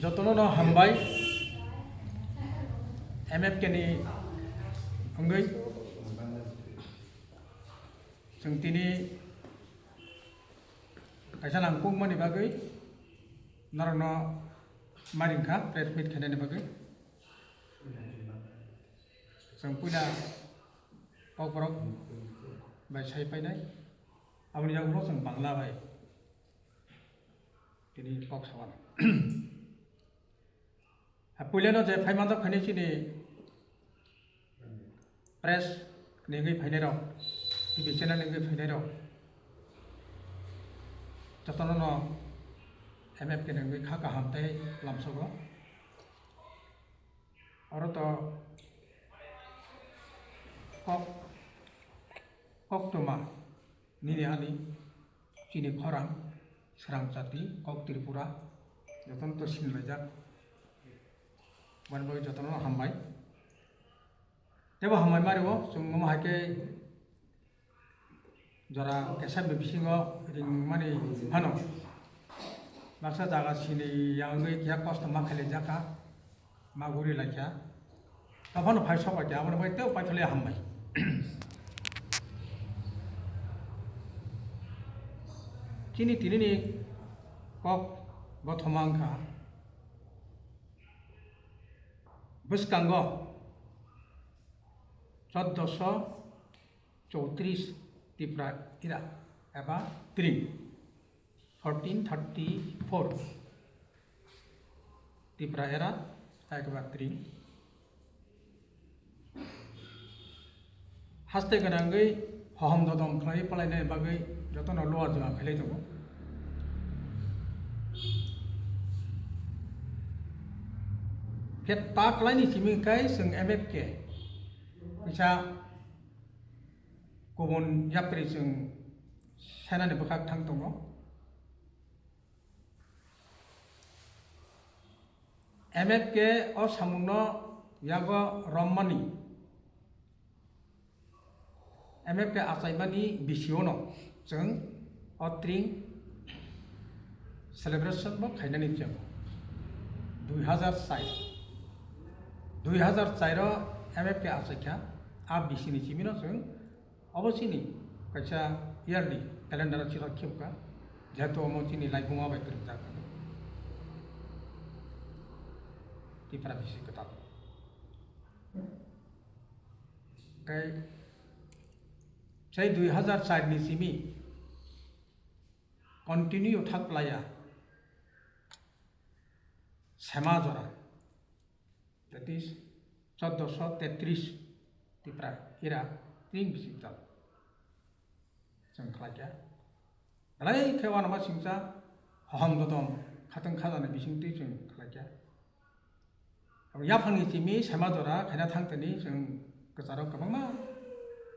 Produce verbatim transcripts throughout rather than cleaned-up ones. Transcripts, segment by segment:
Jotono no hambai, M F K ni wngwi chwng tini kaisa nangkukmani bagwi norokno maring kha press meet khainani bagwi. Chwng puila kokborok bai sai painai, aboni yagulo chwng Bangla bai tini kok sawana. Ha, puilano je phai manjak phainai chini press ni wngwi phainai rok, T V channel ni wngwi phainai rok, jotono no M F K ni wngwi kha kaham tei lamsogo. Oro to kok, koktwma nini ani chini khorang, srang chati, kok Tripura, jotono to sinlaijak. Boni bagwi jotono hambai. Tebo hambai mario, chwng omo hai khe jora kesa bisingo ringmani phano baksa jaga sini yangwi khe kosto ma khailaijakha, ma guri laikha. Taphano phai sok kha, aboni bai tebo paithole hambai. Chini tinini kok gothoma wngkha bwskango choddoso chowtris Tipra era eba tring, fourteen thirty-four Tipra era eba tring. Haste gwnangwi hohom dodom khlai palainani bagwi jotono luar jora khailai tongo. Khe ta khlaini simi khai chwng M F K kaisa kubun yapri chwng senani bwkhak thang tongo. M F K o samungno yago rommani, M F K achaimani bisiono chwng o tring celebration bo khainani phiya. Dui hazar char, dui hazar char o M F K achaikha, a bisini chimino chwng obo chini kaisa yearly calendar o chilok khibukha, jehetu omo chini laibuma bai kwrwngjak Tipra bisi kwtal. Tei sei dui hazar char ni simi continue thak playa sema jora, that is choddoso tetris Tipra era tring bisi kwtal. Chwng khlaikha. Belai khe uanama singcha hohom dodom khatang khajani bisingtwi chwng khlaikha. Abo yaphangni chimi sema jora khaina thangtani chwng kwcharo kwbangma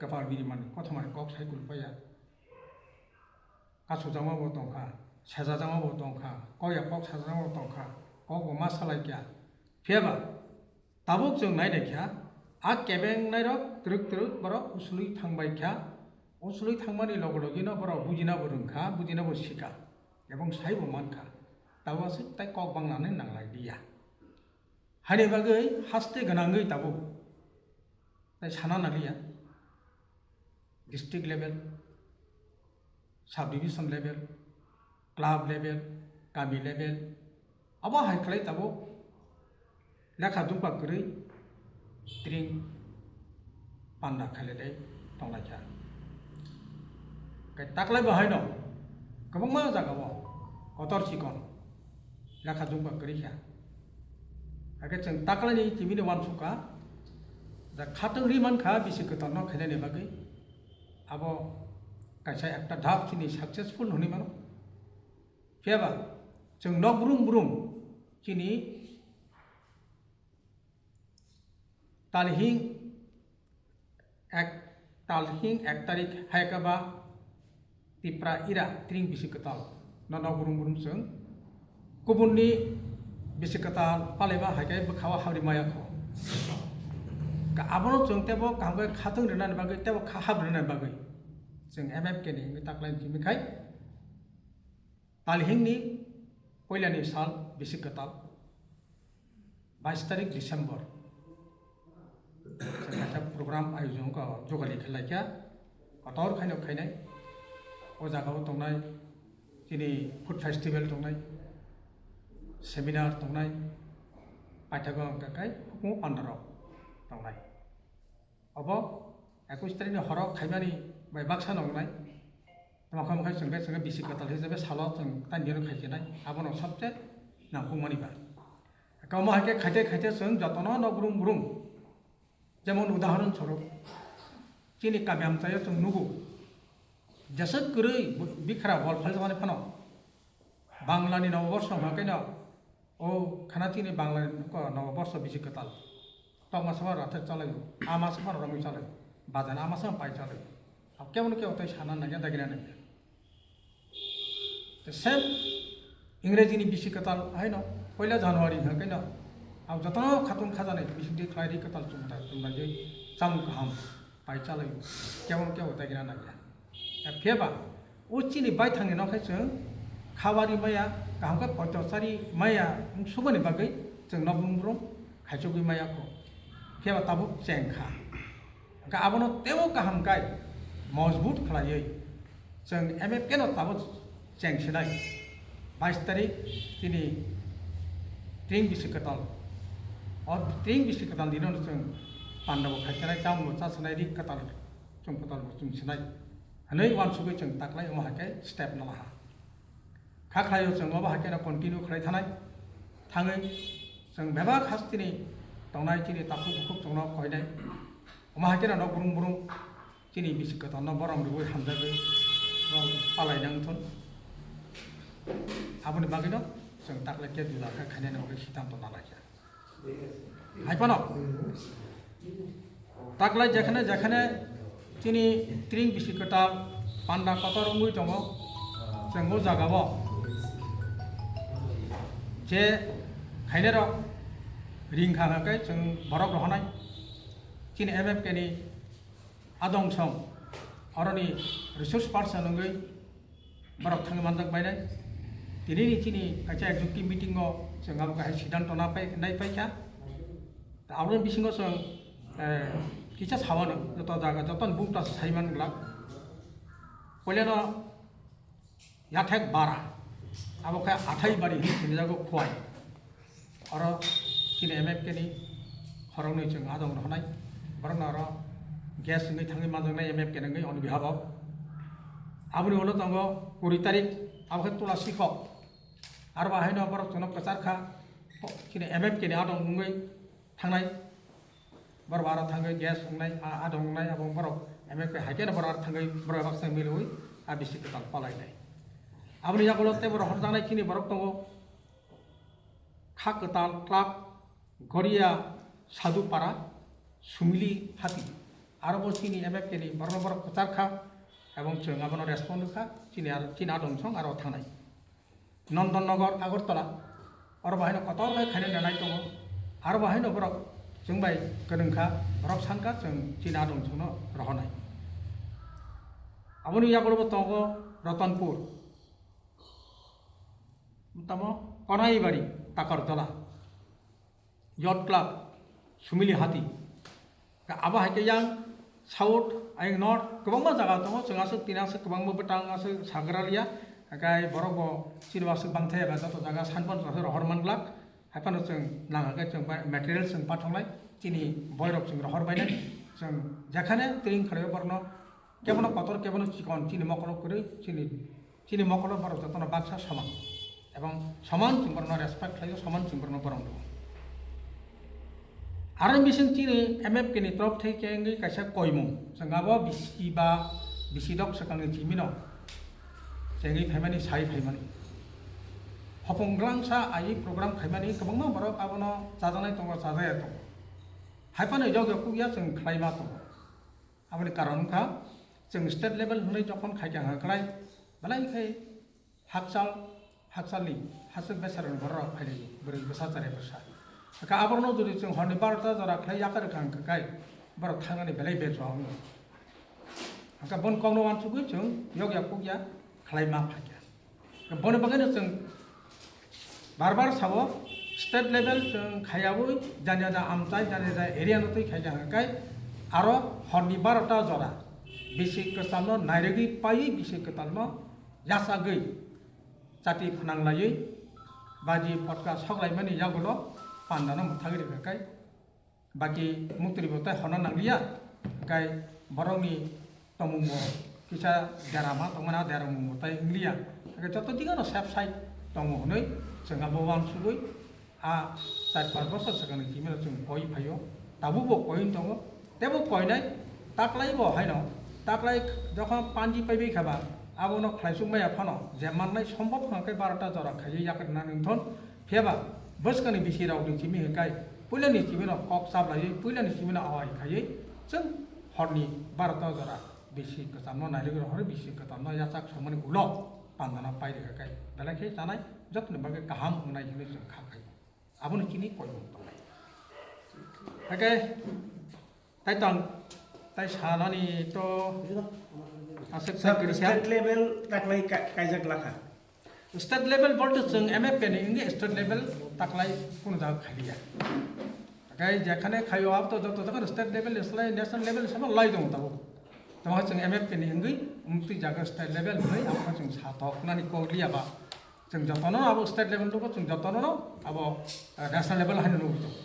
kwpal birimani kothomani kok sai kulupaiya. Kasukjakma bo tongkha, sejajakma bo tongkha, kok ya kok sajakma bo tongkha, kok bo ma salaikha. Phiyaba tabuk chwng nai naikha, a kebengnairok twrwk twrwk borok usulwi thangbaikha, usulwi thangmani loge logeno borok bujinabo rwngkha, bujinabo sikha, ebong saibo mankha, tabuk aswk tai kok bangnani nanglailia. Haini bagwi haste gwnangwi tabuk tai sana naliya, district level, sub division level, club level, kami level, abo hai khlai tabuk lekha dungba kwrwi tring panda khailai tonglai kha. Kai taklai bo haino kwbangma jaga o kotor chikon lekha dungba kwrwi kha. Hakhe chwng taklaini tibini uansukha, da khatwng ri mankha bisi kwtalno khainani bagwi. Abo kaisa ekta dhap chini successful hwnwi mano. Phiyaba chwng nok brum brum chini talhing ek, talhing ek tarik hai khe ba Tipra era tring bisi kwtal no nok brum brum chwng kubunni bisi kwtal palaiba hai khe bwkha o habri maya kho. Ka abono chwng tebo kaham khe khatwng rwnani bagwi tebo kha hab rwnani bagwi chwng M F K ni wngwi taklai timi khai talhingni puilani sal bisi kwtal. Bais tarik December, chwng kaisa program ayojon kha, jogali khe laikha, kotor khaino khainai. O jagao tongnai chini food festival tongnai, seminar tongnai, paithago hwnkha khe hukumu pandarok tongnai. Obo ekush tarikni horo khaimani bai baksa nongnai. Tamo khe chwng khe, chwng khe bisi kwtal hisabe salo chwng tani dino khaikhe nai. Abono sabse nangkukmani ba. Omo hai khe khaite khaite chwng jotono no brum brum. Jemon udahoron soro. Chini kami amchaio chwng nugo. Jesa kwrwi bikhra wall phaljakmani phano. Banglani noboborso hwnkha khe no, o khana chini Banglani ko noboborso bisi kwtal. Tokma sama rathek chalaio, ama sama romwi chalaio, bajan ama sama pai chalaio. Ab kebono kebo tei sana nangya, dagina nangya. The same Ingrejini bisi kwtal haino poila January hwnkha khe no, ab jotono khatung khajanai bisi de khlai ri kwtal chumta chumlaiwi chamung kaham pai chalaio, kebono kebo dagina nangya. Phiya ba, o chini baithangni nokhe chwng khabari maya, kaham khe poito chari maya, wng sukmani bagwi chwng nokbrum brum khaichugwi maya kho. Phiya ba tabuk cheng kha. Hwnkhe abono teibo kaham kai mojbut khlaiwi chwng M F K no tabuk cheng sinai. Bais tarik chini tring bisi kwtal. O tring bisi kwtal dino chwng pandabo khai sinai, chamungbo cha sinai, ri kwtal chwng kwtal bo chum sinai hwnwi uansugwi chwng taklai omo hai khe step no laha. Kha khlaio chwng obo hai kheno continue khlai thanai, thangwi chwng bebak hasteni tongnai chini takhuk bukhuk chwngno koinai. Omo hai kheno nok brung brung chini bisi kwtalno borom rwui hamjagwi borom palai nang thun. Aboni bagwino chwng taklai khe juda khe khainani bagwi siddhanto na laikha. Hai phano taklai jekhane jekhane chini tring bisi kwtal panda kotor wngwi tongo, chwng o jagao je khainai rok ring kha hwnkhe chwng borok rohornai chini M F K ni adong song oroni resource person wngwi borok thangwi manjak bainai. Tinini chini kaisa executive meeting o chwng abo kahai siddhanto na pai, nai paikha. Ta aboni bisingo chwng, eh, kisa sawano joto jaga, joto bumta sai man glak. Poilano yathek bara, abo khe athai bari hinwi sinijago Khowai. Oro chini M F K ni khoroknwi chwng adong rohornai, borokno oro guest wngwi thangwi manjaknai M F K ni wngwi on behalf o. Aboni ulo tongo kuri tarik, abo khe Tula Sikhok. Aro bo haino borok chwngno kwchar kha, chini M F K ni adong wngwi thangnai. Borok aro thangwi guest wngnai, a, adong wngnai, abo borok M F K hai kheno borok aro thangwi borok baksa milwi a bisi kwtal palainai. Aboni yagulo tei borok horjaknai chini borok tongo. Kha kwtal club Goria Sadupara Sumili Hati. Aro bo chini M F K ni borokno borok kwchar kha, ebong chwng abono respond kha, chini aro, chini adong song aro thangnai. Nondon Nogor Agartala, oro bo haino kotor khe khainai nanai tongo. Aro bo haino borok chwng bai kwrwng kha, borok san kha chwng chini adong songno rohornai. Aboni yagulo bo tongo Ratanpur. Tamo Konaibari, Takarjala, Yacht Club, Sumili Hati. Abo hai khe yang South, ayang North, kwbangma jaga tongo, chwng aswk tini aswk kwbangma bwtang aswk sagra liya, haikhe borok bo chini aswk bangthai eba joto jaga sanpon aswk rohor manglak, haiphano chwng nang hwnkhe chwng bai material chwng pathoknai, chini boirok chwng rohor bainai, chwng jekhane tring khlaio borokno, kebono kotor, kebono chikon, chini mokolo kwrwi, chini, chini mokolo borok jotono baksa soman. Ebong soman chwng borokno respect khlaio, soman chwng borokno borom rwo. Aro bising chini M F K ni torop thai khe wngwi kaisa koimung, chwng abo bisi ba bisi dok swkangni chimino chengwi phaimani, sai phaimani. Hopong glangsa ai program khaimani kwbangma borok abono chajaknai tongo, chajaya tongo. Haiphano yokya kukya chwng khlaima tongo. Aboni karon wngkha, chwng state level hwnwi jokhon khaikha hwnkha khlai, belai khai hakchal, hakchalni hachwk besarokni bororok phailai, bwrwi bwsa chwrai bwsa. Hwnkha aborokno jodi chwng horni barota jora khlai yakarwkha hwnkha khlai, borok thangnani belai bejua wngo. Hwnkha boni kokno uansugwi chwng yokya kukya khlai ma phaikha. Boni bagwino chwng bar bar sao, State level chwng khaiyaui jani jani amchai jani jani area no twi khaikha hwnkhe aro horni barota jora bisi kwchamno nairwgwi paiwi bisi kwtalno yachagwi chati phnang laiwi baji photka sok laimani yagulo pandano mwthagwi rwkha khe baki muktwi bo tei honna nangliya, hwnkhe borokni tongmungbo kisa derama tongmani, a deramungbo tei wngliya, hwnkhe joto digano sep sai tongo hwnwi chwng abo uansugwi a char panch bosor swkangni chimino chwng koi phaio, tabukbo koi wng tongo, teibo koinai taklaibo haino, taklai jokhon panji paibai kha ba, abono khlaisuk maya phano je mannai sombhob hwnkhe barota jora khaiwi yakarna nangthon, Phiya ba, bwskangni bisi rokni simi hwnkhe puilani simirok kok chaplaiwi, puilani simirok awai khaiwi chwng horni barota jora bisi kwchamno nairwgwi rohorwi bisi kwchamno yachak songmani ulo pandano pai rwkha khe belai khe chanai jotoni bagwi kaham wngnai hwnwi chwng kha khai. Aboni chini koimung tongnai. Hakhe Tai tang, tai sanani to aswk Sir, sai kwrwi kha. State level taklai ka-, kaijak lakha. State level bolte chwng M F K ni wngwi state level taklai kunu jaga khaiya. Tei jekhane khaio abo to joto jokhon state level ni slai national level ni sama lai tongo tabuk. Tamo chwng M F K ni wngwi umtwi jaga state level hwnwi abo chwng sa tok nani kok liya ba. Chwng jotono abo state level nugo, chwng jotono abo, eh, national level haino nugo chwng.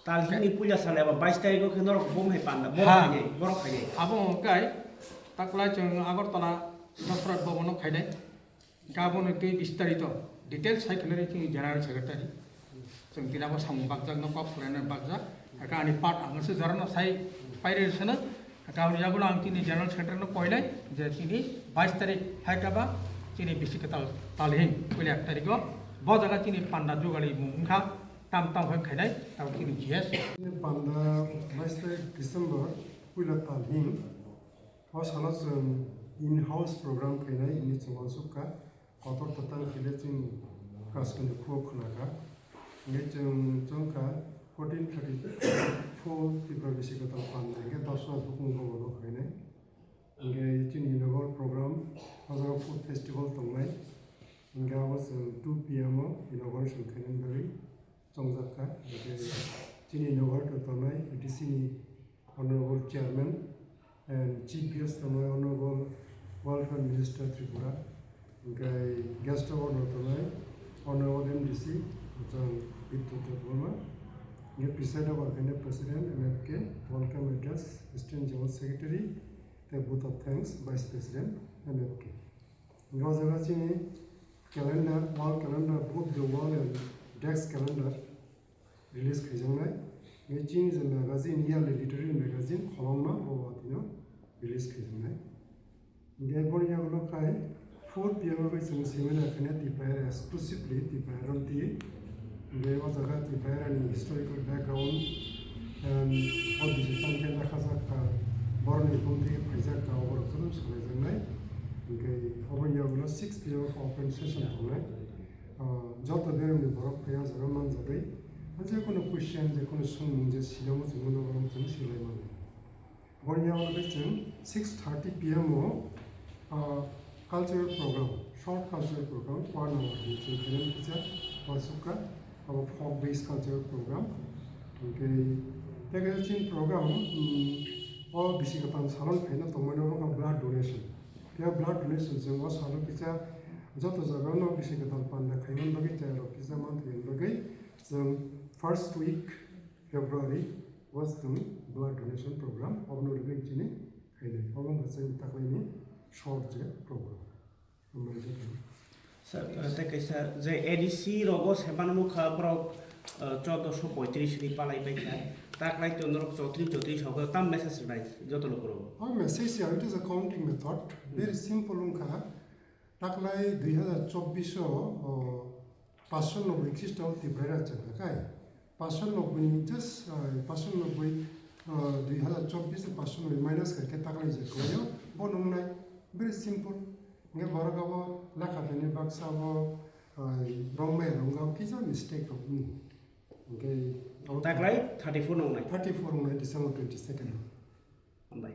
Talhini puila sal eba bais tarikh o khe norok bom hai panda, borok Ha. khainai, borok khainai. Abo hwnkhe taklai chwng Agartala Dasrat Bhavan o khainai. Hwnkhe abono tei bistarito details hai khwnai chini General Secretary. Chwng tini abo samung bakjak no kok phuranai bakjak. Hwnkhe ani part ang se jorano sai pairwi sano. Hwnkhe aboni yagulo ang chini General Secretary no koinai je chini bais tarikh hai khe ba chini bisi kwtal Talhing puila ek tarikh o bo jaga chini panda jugali mung wngkha tam tam hai khainai tabo chini G S. Chini panda bais tarikh December puila Talhing o salo chwng in-house program khainai hwnwi chwng uansuk kha. Kotor kwtal khe le chwng kasuni khuk khna kha. Hingke chwng chwng kha fourteen thirty-four Tripura bisi kwtal panda hingke dos jon hukumu bono khainai. Hingke chini inaugural program o jaga food festival tongnai. Hingke abo chwng two P M o inauguration khainani bagwi chongjak kha. Hingke chini inaugural tongnai A D C ni Honorable Chairman and Chief Guest tongnai Honorable Welfare Minister Tripura, hingke Guest of Honor tongnai Honorable M D C Jang Bidya Debbarma, hingke Preside of Honor khe President M F K, Welcome Address, Assistant General Secretary, tei Vote of Thanks, Vice President M F K. Hingke o jaga chini calendar, wall calendar, both the wall and desk calendar, release khaijaknai. Hingke chini je magazine, yearly literary magazine, Kholongma, bo watino release khaijaknai. Hingke boni yagulo khai four P M o bai chwng seminar khaina Tipraia exclusively Tipraia rok di. Hingke o jaga Tipraia ni historical background, em, o bisi tang khe lekhajak kha, borokni bumtwi phaijak kha, oborok jotono salaijaknai. Hingke oboni yagulo six P M o open session tongnai. Ah, joto beremni borok phai o jaga manjagwi, je kono question, je kono swngmung je sinamo chwng bono borok chwng silai mano. Boni yago khe chwng six thirty P M o, ah, cultural program, short cultural program, one hour ni chwng khainani kisa uansukha, abo folk based cultural program. Hingke tei kaisa chini program, mm, o bisi kwtal salon khaina tongmani abo wngkha blood donation. Phiya blood donation chwng o salo kisa joto jaga no bisi kwtal panda khaimani bagwi chayarok kisa manthokni bagwi chwng first week February o chwng blood donation program obono rwgwi chini khainai. Obo wngkha chwng taklaini short je program. Hambai jotono. Sir, uh, tei kaisa je A D C rogo se mano nukha borok, uh, chaudoso poitris ni palai pai kha. Taklai to norok chowtris chowtris hogo tam message rwnai joto lukurok. O message ya, it is a counting method. Very simple wngkha. Taklai dui hazar chobbish o, o, paanch sho nobboi Christian Tipraia chwng kha kai. Paanch sho nobboi ni just, ah, paanch sho nobboi, ah, dui hazar chobbish paanch sho nobboi minus kha khe taklai je khlaio, bo nungnai. Very simple. Hingke borok abo lekha tongni baksa bo, ah, rombai rwngkha kisa mistake rok wngkha. Hingke abo taklai thirty-four nungnai. Thirty-four nungnai December twenty-second. Hambai.